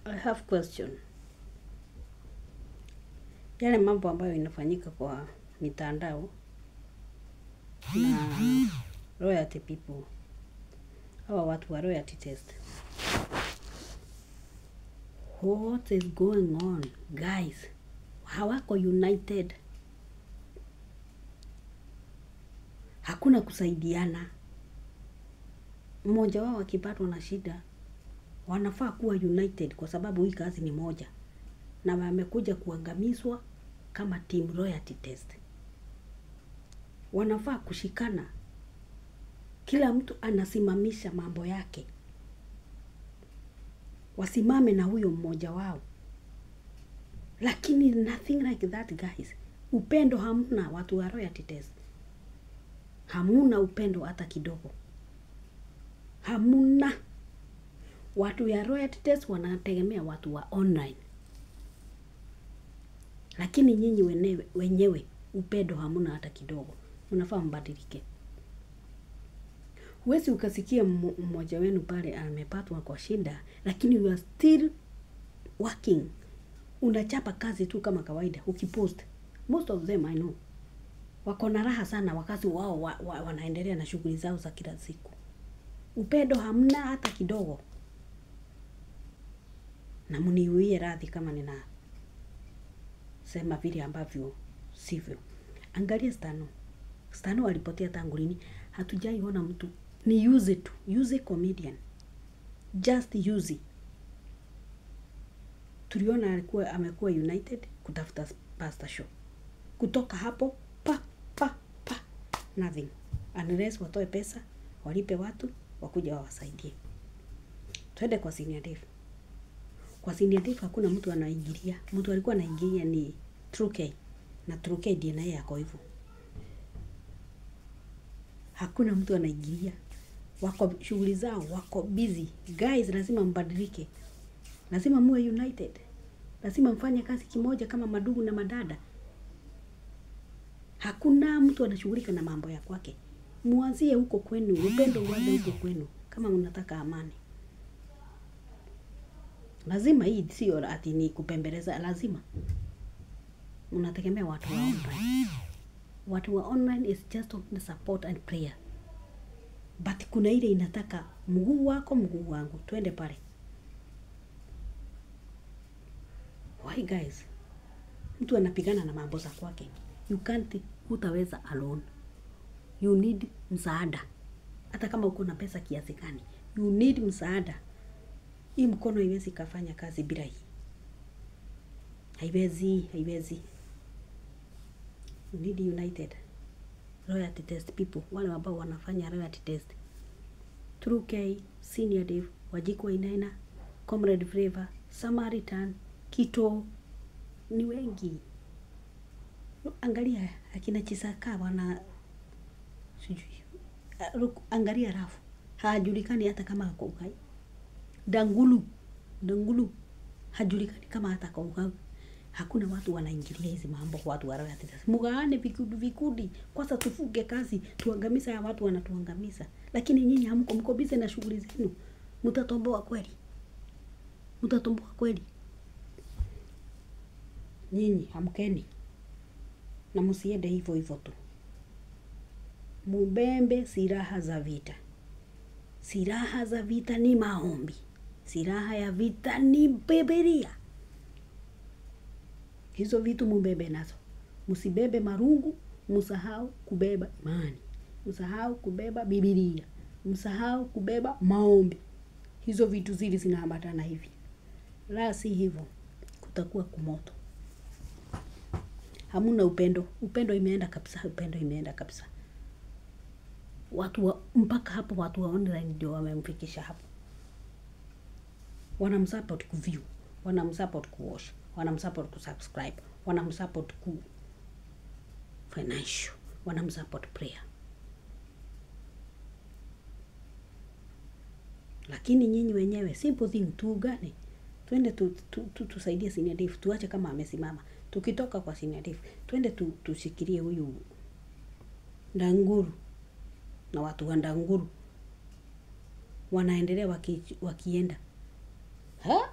I have question. Yale mambo ambayo inafanyika kwa mitandao na royalty people, hawa watu wa royalty test. What is going on, guys? Hawako united. Hakuna kusaidiana. Mmoja wao akipatwa na shida, wanafaa kuwa united kwa sababu hii kazi ni moja. Na wamekuja kuangamizwa kama team royalty test. Wanafaa kushikana. Kila mtu anasimamisha mambo yake. Wasimame na huyo mmoja wao. Lakini nothing like that, guys. Upendo hamna, watu wa royalty test. Hamuna upendo hata kidogo. Hamuna. Watu ya royalty test wanategemea watu wa online. Lakini nyinyi wenyewe upendo hamuna hata kidogo. Mnafaa mbadilike. Huwezi ukasikia mmoja wenu pale amepatwa kwa shida, lakini you are still working. Unachapa kazi tu kama kawaida, ukipost. Most of them I know. Wako na raha sana wakati wao wanaendelea na shughuli zao za kila siku. Upendo hamna hata kidogo. Na mniwie radhi kama nina sema vile ambavyo sivyo. Angalia Stano. Stano alipotea tangu lini? Hatujaiona mtu. Ni use tu. Use comedian. Just use. Tuliona amekuwa united kutafuta pastor show. Kutoka hapo pa pa pa nothing. Unless watoe pesa, walipe watu, wakuja wawasaidie. Twende kwa Senior Dave. Kwa Senior Dave hakuna mtu anaingilia. Mtu alikuwa anaingilia ni True K. Na True K ndiye naye ako hivyo. Hakuna mtu anaingilia. Wako shughuli zao, wako busy. Guys, lazima mbadilike. Lazima muwe united. Lazima mfanye kazi kimoja kama madugu na madada. Hakuna mtu anashughulika na mambo ya kwake. Muanzie huko kwenu, upendo uanze huko kwenu kama mnataka amani. Lazima hii sio ati ni kupembeleza, lazima. Mnategemea watu wa online. Watu wa online is just on the support and prayer. But kuna ile inataka mguu wako, mguu wangu, twende pale. Why guys? Mtu anapigana na mambo za kwake. You can't, hutaweza alone. You need msaada. Hata kama uko na pesa kiasi gani, you need msaada. Hii mkono haiwezi kafanya kazi bila hii. Haiwezi, haiwezi. You need united. Royalty test people, wale ambao wanafanya royalty test. True K, Senior Dave, Wajiko Inaina, Comrade Flavor, Samaritan, Kito, ni wengi. Angalia akina Chisaka wana sijui. Angalia Rafu. Hajulikani hata kama ako uhai. Dangulu hajulikani kama hata ako uhai. Hakuna watu wanaingilia hizi mambo, watu wa royalty test. Mugaane vikundi, kwanza tufuge kazi, tuangamiza ya watu wanatuangamiza. Lakini nyinyi hamko, mko busy na shughuli zenu. Mtatomboa kweli. Mtatomboa kweli. Nyinyi hamkeni. Na msiende hivyo hivyo tu. Mubembe silaha za vita. Silaha za vita ni maombi. Silaha ya vita ni Biblia. Hizo vitu mubebe nazo. Msibebe marungu, msahau kubeba imani. Msahau kubeba Biblia. Msahau kubeba maombi. Hizo vitu zili zinaambatana hivi. La si hivyo, kutakuwa kumoto. Hamuna upendo. Upendo imeenda kabisa, upendo imeenda kabisa. Watu wa, mpaka hapo watu wa online ndio wamemfikisha hapo. Wanamsupport ku view, wanamsupport ku watch, wanamsupport ku subscribe, wanamsupport ku financial, wanamsupport prayer. Lakini nyinyi wenyewe simple thing, tuungane. Twende tusaidie Senior Dave, tuache kama amesimama. Tukitoka kwa Senior Dave, twende tushikilie huyu Ndanguru na watu wa Ndanguru. Wanaendelea wakienda. Ha?